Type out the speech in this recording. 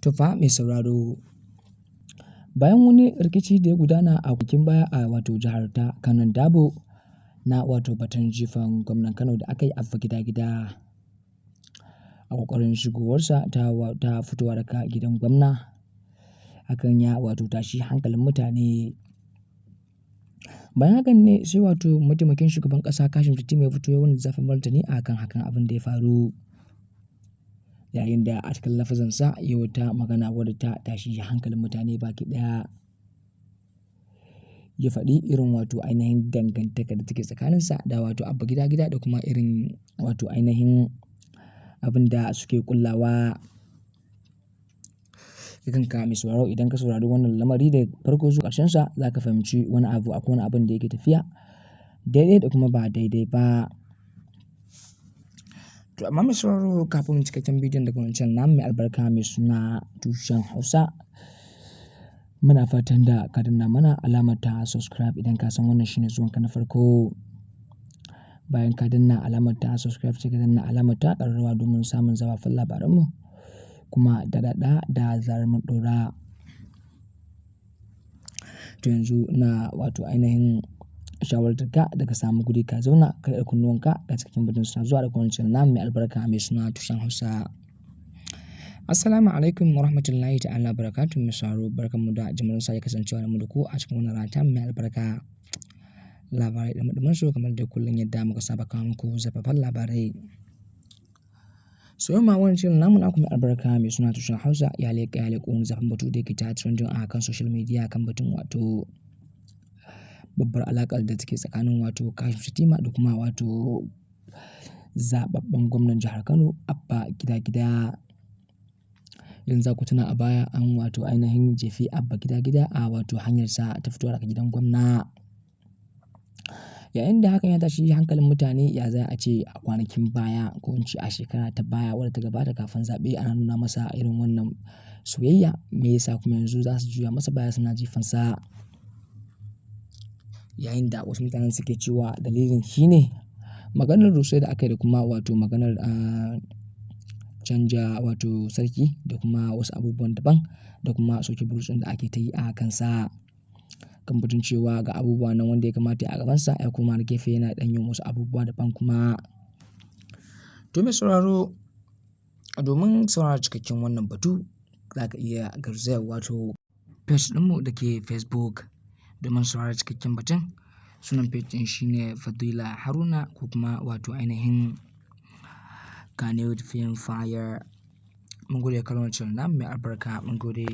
To fa mai sauraro, bayan wani rikici da ya gudana a kwanakin baya a wato jihar ta Kanon Dabo na wato batun jifan gwamnan Kano da aka yi Abba Gida Gida a ƙoƙarin shigowarsa ta fitowa daga gidan gwamna, hakan ya wato tashi hankalin mutane. Bayan hakan ne sai wato mataimakin shugaban ƙasa Kashim Shettima ya fito ya wani zafin martani a kan hakan abin da ya faru. Yayin da a cikin lafazansa ya wata magana wadda ta tashi hankalin mutane baki ɗaya. Ya faɗi irin wato ainihin dangantaka da take tsakaninsa da wato Abba Gida Gida da kuma irin wato ainihin abin da suke ƙullawa. Kanka mai sauraro, idan ka saurari wannan lamari da farko zuwa ƙarshensa, za ka fahimci wani abu, akwai wani abin da yake tafiya daidai da kuma ba daidai ba. To amma mai sauraro, kafin cikakken bidiyon daga wancan namu mai albarka mai suna Tushen Hausa, muna fatan da ka danna mana alamar ta subscribe idan ka san wannan shine zuwanka na farko. Bayan ka danna alamar ta subscribe, sai ka danna alamar ta ƙararrawa domin samun zafafan labaranmu kuma daɗaɗa da zarar mun ɗora. To yanzu na wato ainihin shawartar ka da ka samu guri ka zauna, ka ɗauki kunnuwanka ga cikakken bidiyon suna zuwa daga wancan namu mai albarka mai suna Tushen Hausa. Assalamu alaikum wa rahmatullahi ta'ala barakatuhu. Mai sauraro, barkanmu da jimirin sake kasancewa da mu da ku a cikin wannan rana mai albarka. Labarai da ɗumi su kamar da kullum yadda muka saba kawo muku zafafan labarai. So yau ma wannan shirin namu naku mai albarka mai suna Tushen Hausa ya leƙa ya leƙo wani zafin batu da yake ta trending a kan social media kan batun wato babbar alaƙar da take tsakanin wato Kashim Shettima da kuma wato zaɓaɓɓen gwamnan jihar Kano Abba Gida Gida. Idan za ku tuna, a baya an wato ainihin jefi Abba Gida Gida a wato hanyarsa ta fitowa daga gidan gwamna. Yayin da hakan ya tashi hankalin mutane, ya za a ce a kwanakin baya, ko in ce a shekara ta baya wadda ta gabata kafin zaɓe, ana nuna masa irin wannan soyayya, me yasa kuma yanzu za su juya masa baya suna jifansa? Yayin da wasu mutanen suke cewa dalilin shi ne maganar rusau da aka yi da kuma wato maganar canja wato sarki da kuma wasu abubuwan daban da kuma soke burutsun da ake ta yi a kansa. Kan batun cewa ga abubuwa nan wanda ya kamata a gabansa, ya koma na gefe yana ɗan yin wasu abubuwa daban kuma. To mai sauraro, domin saurara cikakken wannan batu, za ka iya garzaya wato page ɗinmu da ke Facebook domin saurara cikakken batun. Sunan page ɗin shine Fadila Haruna ko kuma wato ainihin Kannywood Film Fire. Mun gode kallon channel namu mai albarka. Mun gode.